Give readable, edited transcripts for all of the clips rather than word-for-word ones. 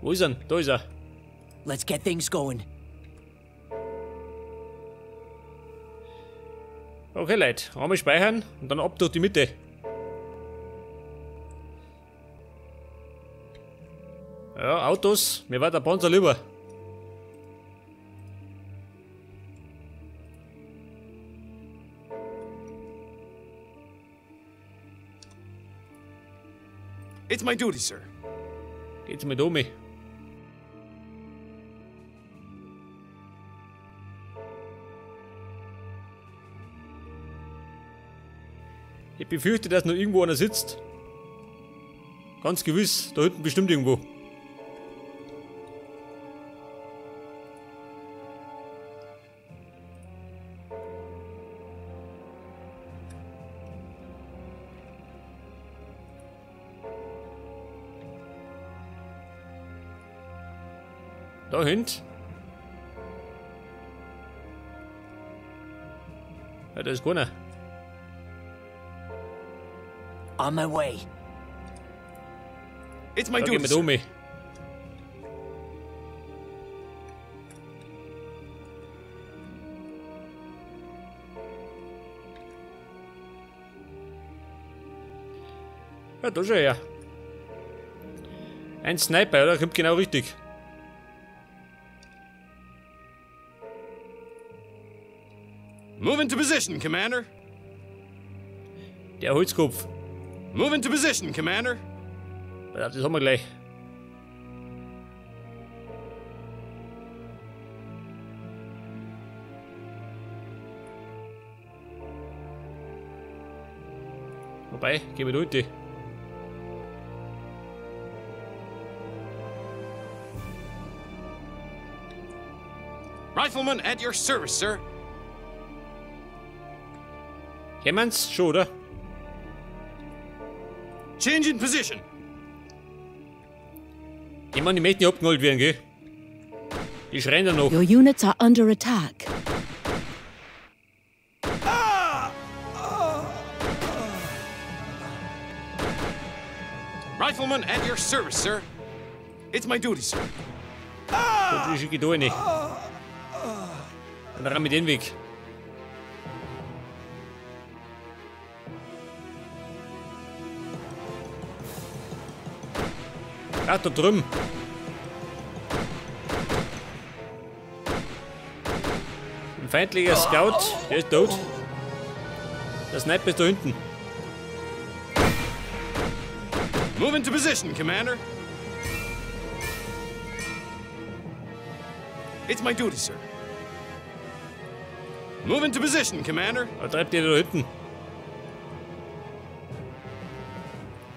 Wo ist er? Da ist er. Let's get things going. Okay, Leute. Einmal speichern und dann ab durch die Mitte. Ja, Autos. Mir war der Panzer lieber. It's my duty, sir. Geht's mit um mich. Ich befürchte, dass noch irgendwo einer sitzt. Ganz gewiss, da hinten bestimmt irgendwo. Da hinten. Ja, da ist keiner. On my way. It's my Da gehen duty, wir da sir. um. Ja, da schon her. Ein Sniper, oder? Kommt genau richtig. Move into position, Commander. Der Holzkopf. Move into position, Commander. Ja, das haben wir gleich. Wobei, gehen wir da unten. Rifleman at your service, sir. Kämmen's schon, oder? Change in position. Ich meine, die möchten nicht abgeholt werden, gell? Die schreien dann noch. Your units are under attack. Rifleman at your service, sir. It's my duty, sir. Und die schicke ich da rein. Dann ramm ich den Weg. Ach, da drüben. Ein feindlicher Scout, der ist tot. Der Sniper ist da hinten. Move into position, Commander. It's my duty, sir. Move into position, Commander. Da treibt der da hinten.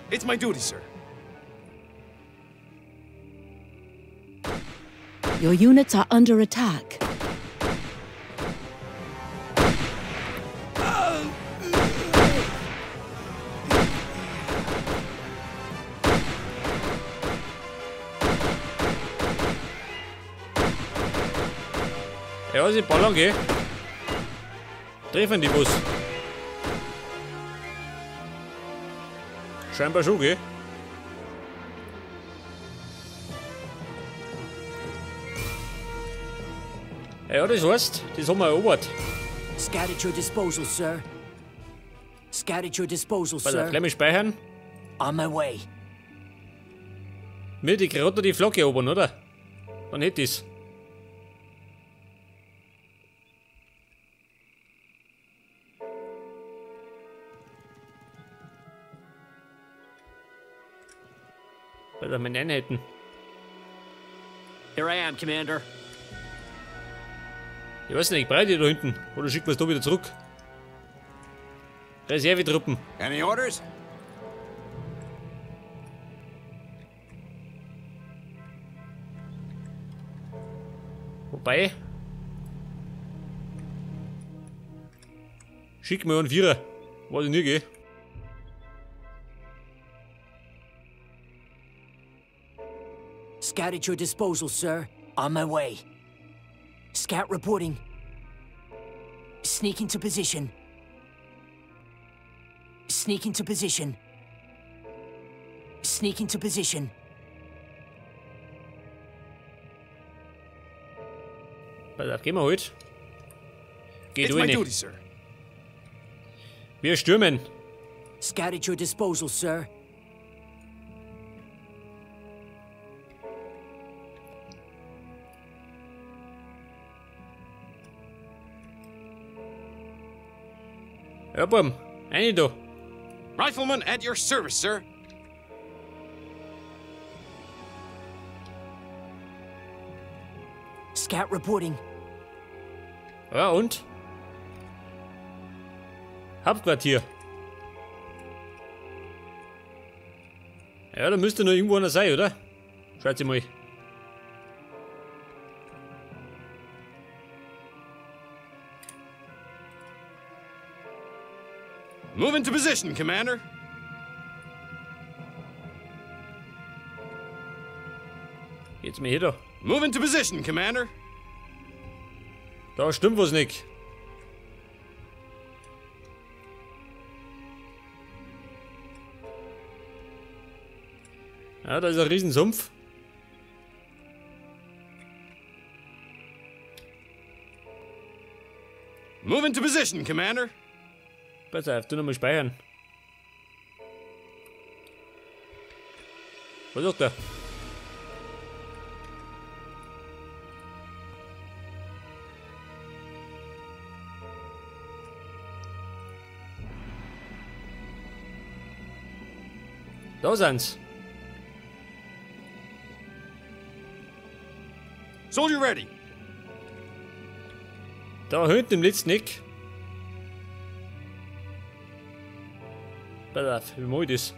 It's my duty, sir. Your units are under attack. Ja, sie ballern, gell? Treffen die Bus. Scheinbar schon, gell? Ja, das heißt, das haben wir erobert. Scout at your disposal, sir. Scout at your disposal, Pass auf, sir. gleich mal speichern. On my way. Mir die gerade die Flagge erobern, oder? Dann hätte ich's. Bei der meine Einheiten. Here I am, Commander. Ich weiß nicht, brauche die da hinten. Oder schicken wir es da wieder zurück? Reservetruppen. Any orders? Wobei. Schick mir einen Vierer. Weiß ich nicht, gell? Scout at your disposal, sir. On my way. Scout reporting. Sneak into position. Sneak into position. Sneak into position. Pass auf, gehen wir halt. Geh It's du my rein. duty, sir. Wir stürmen. Scout at your disposal, sir. Ja, Buben. Rein da. Rifleman at your service, sir. Scout reporting. Ja, und? Hauptquartier. Ja, da müsste noch irgendwo einer sein, oder? Schaut mal. Move into position, Commander. Geht's mir hier da? Move into position, Commander. Da stimmt was nicht. Ja, da ist ein Riesensumpf. Move into position, Commander. Pass auf, du nochmal speichern. Was ist da? Da sind's. Soldier ready. Da hinten im letzten Eck. Pass auf, wie mach ich das?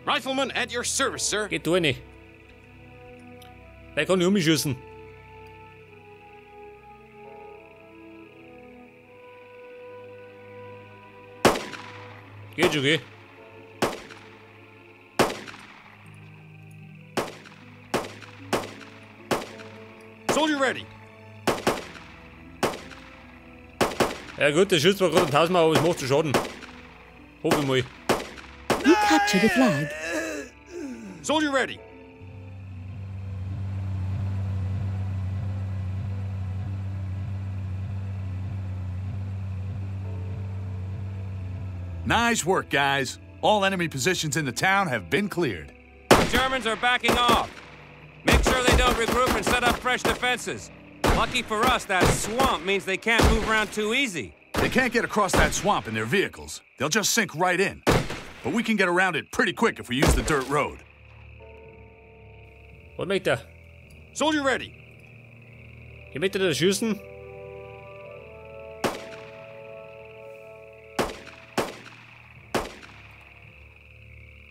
Rifleman at your service, sir. Geht da rein. Da kann ich umschießen. Geht schon, geh. Soldier ready. Ja gut, der schießt zwar gerade am Hausmauer, aber es macht schon Schaden. Hoffe ich mal. You captured a flag. Soldier ready. Nice work, guys. All enemy positions in the town have been cleared. The Germans are backing off. Make sure they don't regroup and set up fresh defenses. Lucky for us, that swamp means they can't move around too easy. They can't get across that swamp in their vehicles. They'll just sink right in. But we can get around it pretty quick if we use the dirt road. Was möchte er? Soldier ready. Ich möchte da schießen.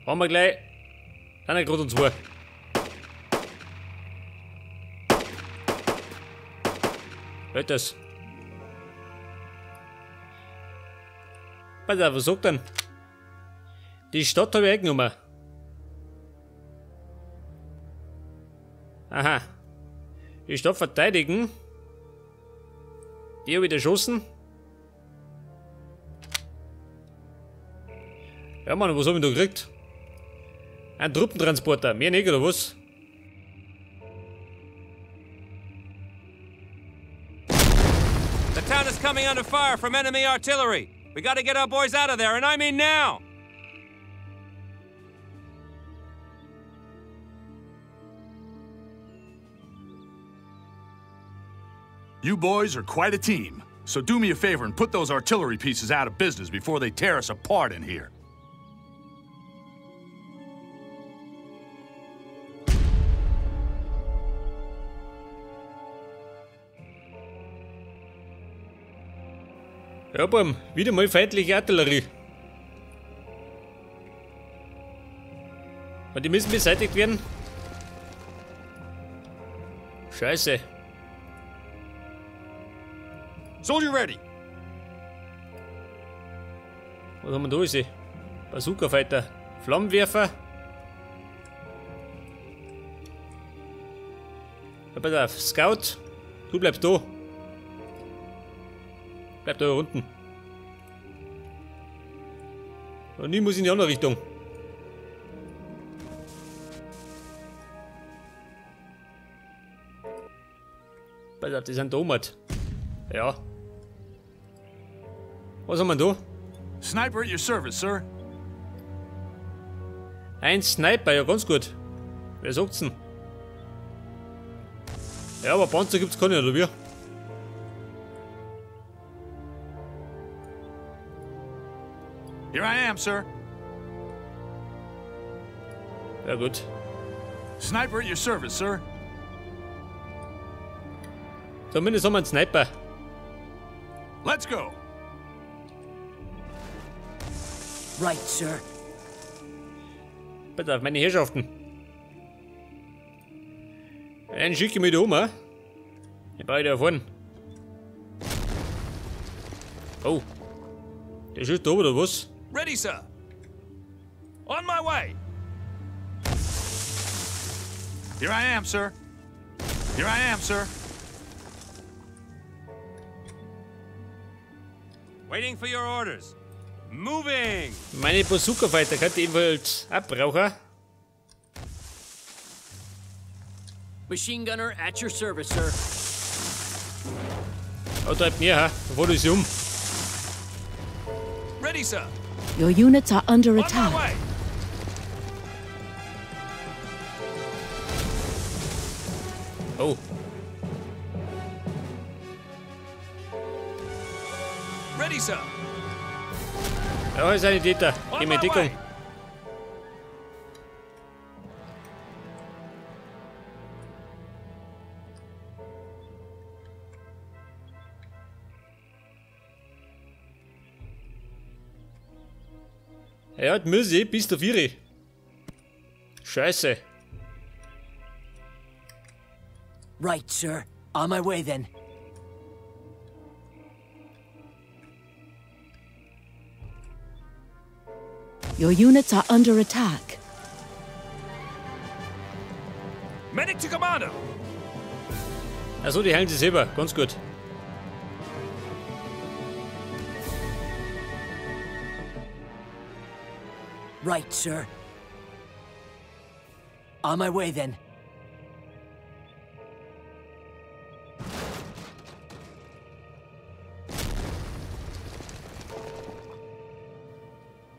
Haben wir gleich. Dann gerade und zwei. Hört das? Pass auf, was sagt denn? Die Stadt habe ich eingenommen. Aha. Die Stadt verteidigen. Die habe ich erschossen. Ja Mann, was hab ich da gekriegt? Ein Truppentransporter, mehr nicht, oder was? The town is coming under fire from enemy artillery. We gotta get our boys out of there, and I mean now! You boys are quite a team. So do me a favor and put those artillery pieces out of business before they tear us apart in here. Ja, Buben, wieder mal feindliche Artillerie. Und die müssen beseitigt werden. Scheiße. Soldier ready. Was haben wir da? Ist Bazooka-Fighter. Flammenwerfer. Ja, pass auf, Scout, du bleibst da. Bleib da unten. Und ich muss in die andere Richtung. Pass auf, die sind da oben. Ja. Was haben wir da? Sniper at your service, sir. Ein Sniper, ja ganz gut. Wer sagt's denn? Ja, aber Panzer gibt's keine, oder wie? Here I am, sir. Ja gut. Sniper at your service, sir. Zumindest haben wir einen Sniper. Let's go. Right, sir. Bitte auf meine Herrschaften. Einen schicke ich mich da um, he? Den brauche ich da vorne. Oh. Der schießt da oben, oder was? Ready, sir. On my way. Here I am, sir. Here I am, sir. Waiting for your orders. Moving. Meine Bazooka-Fighter könnte ebenfalls abbrauchen. Machine gunner at your service, sir. Oh, treibt mir, ha? Bevor du sie um. Ready, sir. Your units are under On my attack. way. Oh. Ready, sir. Ja, ist eine Täter. On Geh mir my Deckung. way. Ja, die Müsse bis der Viere. Scheiße. Right, sir. On my way then. Your units are under attack. Medic to commander. Also die heilen sich selber. Ganz gut. Right, sir. On my way then.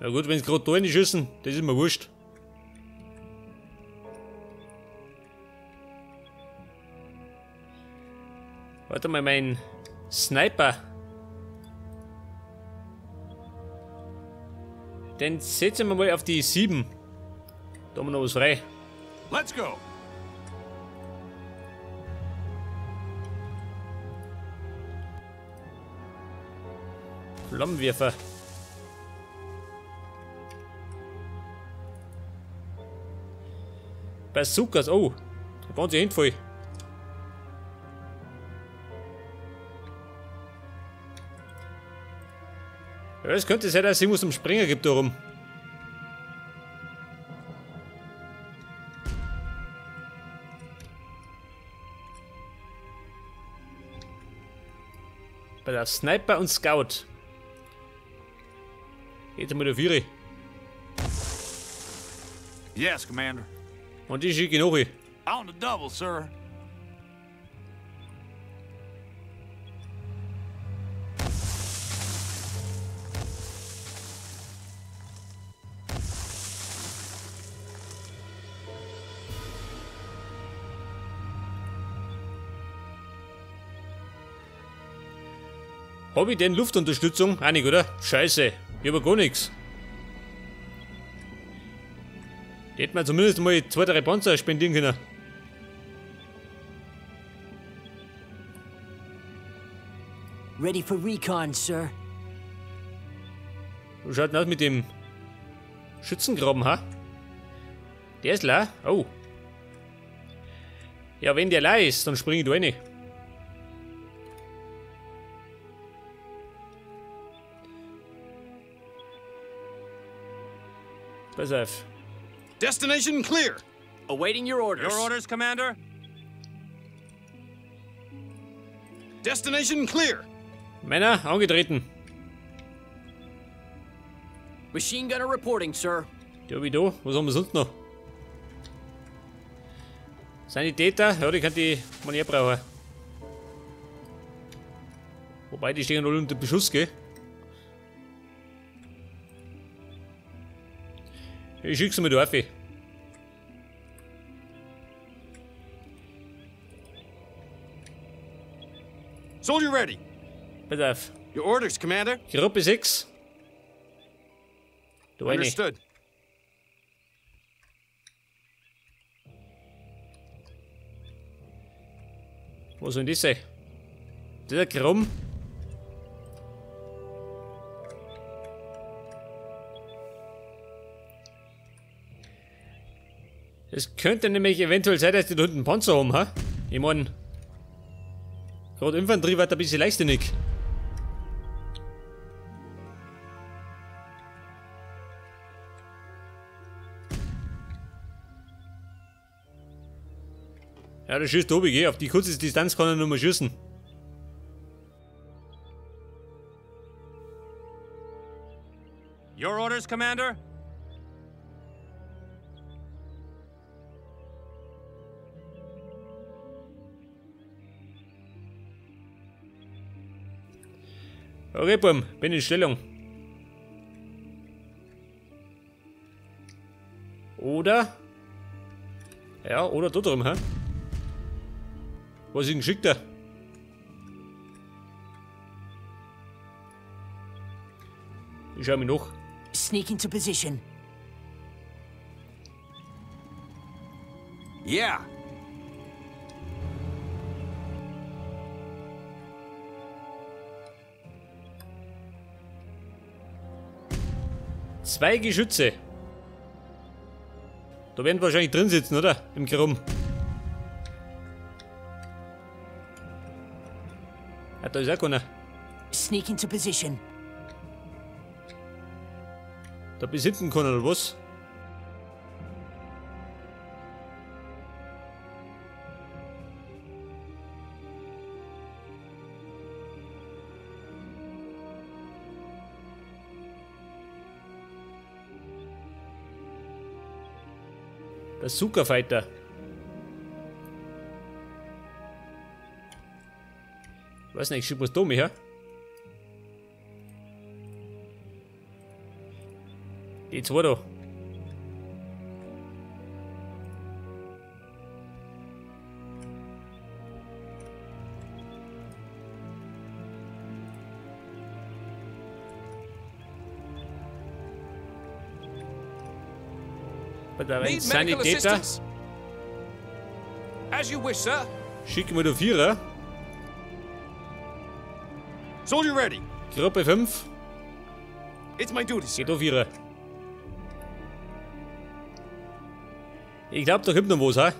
Na gut, wenn's grad da reinschießen, das ist mir wurscht. Warte mal, mein Sniper. Den setzen wir mal auf die 7. Da haben wir noch was frei. Let's go. Flammenwerfer. Bazookas, oh. Da ganze Hände voll. Ja, es könnte sein, dass es irgendwas zum Springer gibt darum. Bei der Sniper und Scout. Jetzt mal der Viere. Yes, Commander. Und die schicke ich noch. On the double, sir. Hab ich denn Luftunterstützung? Auch nicht, oder? Scheiße, ich hab ja gar nix. Die hätten wir zumindest mal 2, 3 Panzer spendieren können. Ready for recon, sir. Wie schaut denn aus mit dem Schützengraben, ha? Der ist leer? Oh. Ja, wenn der leer ist, dann spring ich da rein. Pass auf. Destination clear. Awaiting your orders. Your orders, Commander? Destination clear. Männer, angetreten. Machine gunner reporting, sir. Die hab ich da. Was haben wir sonst noch? Sanitäter? Ja, die kann die man eh brauchen. Wobei, die stehen alle unter Beschuss, gell? Ich schick's mal da auf. Soldier ready. Pass auf. Your orders, Commander. Gruppe 6. Da eine. Understood. Was soll denn das sein? Das ist ein Krumm. Es könnte nämlich eventuell sein, dass die da hinten einen Panzer haben, ha? Ich mein, gerade Infanterie wird ein bisschen leichtsinnig. Ja, das schießt oben, gell? Auf die kurze Distanz kann er nur mal schießen. Your orders, Commander? Okay, Bumm, bin in Stellung. Oder? Ja, oder da drum, hä? Was ist denn geschickter? Ich schau mich noch. Sneak into position. Yeah. Zwei Geschütze. Da werden wahrscheinlich drin sitzen, oder? Im Krumm. Ja, da ist auch keiner. Sneak into position. Da bis hinten keiner, oder was? Bazooka Fighter. Weiß nicht, ich schieb was da her. Die zwei da. Da ein Sanitäter. As you wish, sir. Schicken wir da Vierer. Soldier ready. Gruppe 5. It's my duty, sir. Geht da Vierer. Ich glaube, da kommt noch was, hä?